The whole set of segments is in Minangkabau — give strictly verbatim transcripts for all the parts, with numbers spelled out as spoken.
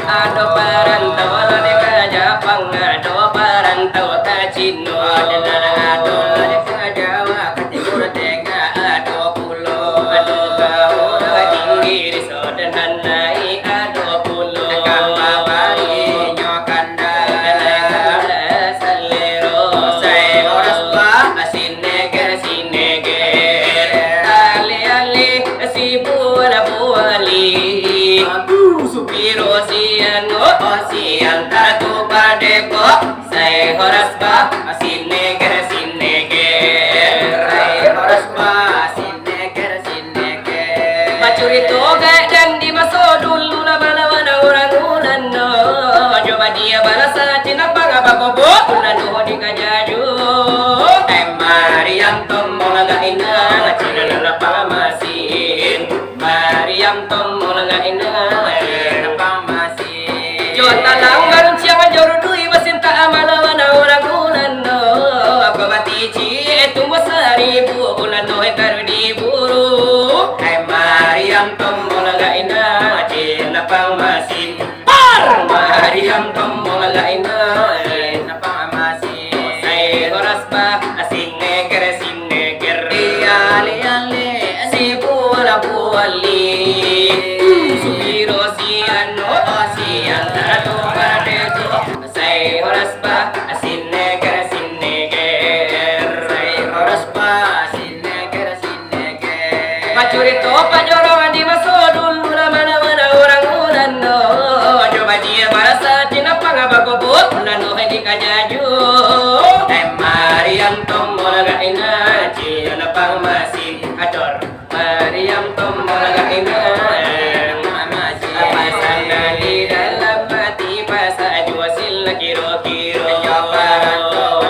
Ado parantau lah dek ka Japang, ado parantau ka Cino, ado lah dek ka Jawa, ka Timur Tengah, ado pulo, ado ka Inggris, ado nan naiak, ado pulo ka Bali nyo kanda. Salero. Sai horas ba, si neger, si neger. Alih-alih si bual buali. Aduh, supiro si anu, oh, si antar tu padeko. Sai horas ba, si neger, si neger. Sai horas ba, si neger, si neger. Bacurito gaek dan di maso dulu lah balawan urang Ulando. Jo badia balasa cinapang bakobo, Ulando di kajaju. Eh, mariam tombol agak indah, cinapang masin. Mariam tombol agak indah, cinapang masin. Jo talang barunciang jo rudui basintak malawan urang Ulando. Kok mati ciek tumbuah saribu, Ulando taruih diburu. Hai mariam tombol agak indah, cinapang masin. Par! Mariam tombol agak indah, cinapang masin. Sai horas ba, si neger, si neger. Alih-alih si bual buali. Supiro si anu, si antar tu padeko. Sai horas ba, si neger, si neger. Sai horas ba, si neger, si neger. Bacurito pajorong di maso dulu lah, mana-mana urang Ulando. Jo badia balasa cinapang bakobo, Ulando di kajaju. Eh, mariam tombol agak indah, cinapang masin. Ador. Mariam tombol agak indah. Apa sana di dalam hati, pasak jua sila kiro-kiro. Nyo parantau,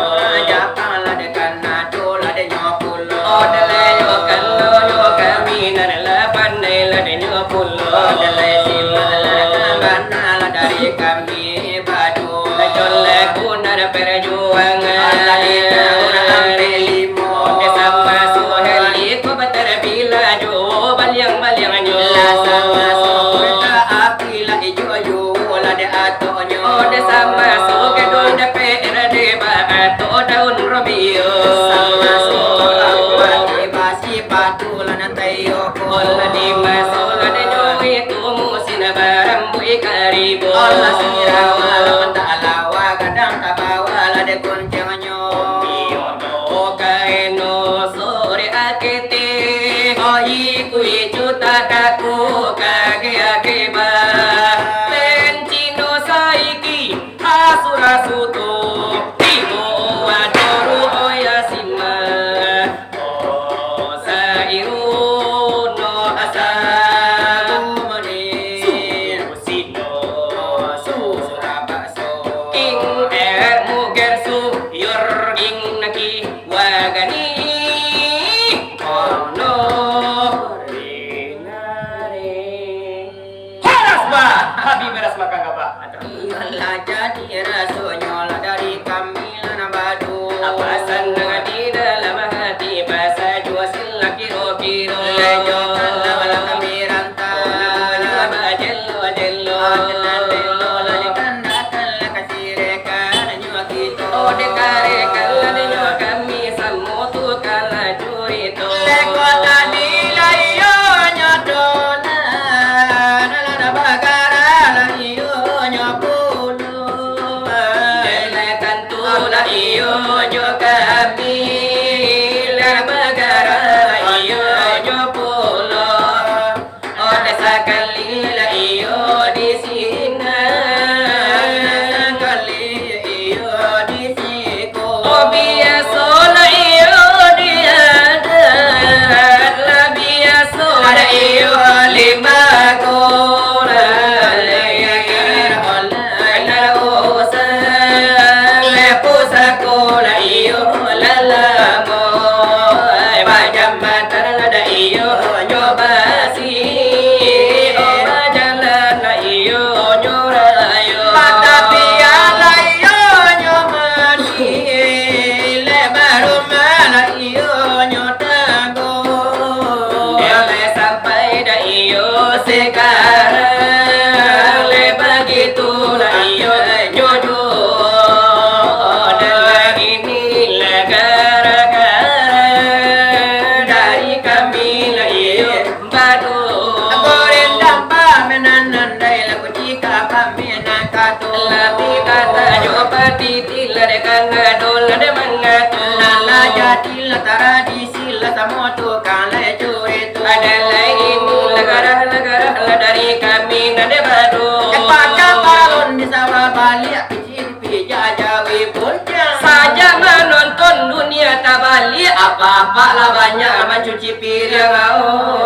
Japang lah dek Kanado, lah dek nyo pulo. Oh, dalayo kalau yo kami nan lah pandai, lah dek nyo pulo. Oh, dalai simak lah bana lah dari kami. Badu. Colek punar perjuangan. Atalina urang ampek limo. Onde sama suheli ko batar bila jo baliang-baliangnyo. Lah sama suheli api lah ijo jo lah de atonyo. Onde sama suheli gedung D P R D ba ato daun Romeo. Sama suheli basi batu lah nan tayo ko. Olah di maso lah de nyo itu musin barambuik karibu. Olah sirawa lah tak lawa, gadang tak bawa lah de kuncingnyo. Iyo do kaino sore akete, oi kui cuta kaku kage akeba. Pen Cino saiki asu-asu tu, tibo wadoru oya sima. Oh, sairu no asa gumuni. Su, sino, su, Adalah tradisi lah samo tukang lai curik tu. Adalah ilmu lah garah, lah garah lah dari kami nan dek baru. Cempaka paralon di sawah baliak, pijak jawi puncak. Saja manonton dunia tabaliak, apak-apak lah banyak mancuci piriang, au.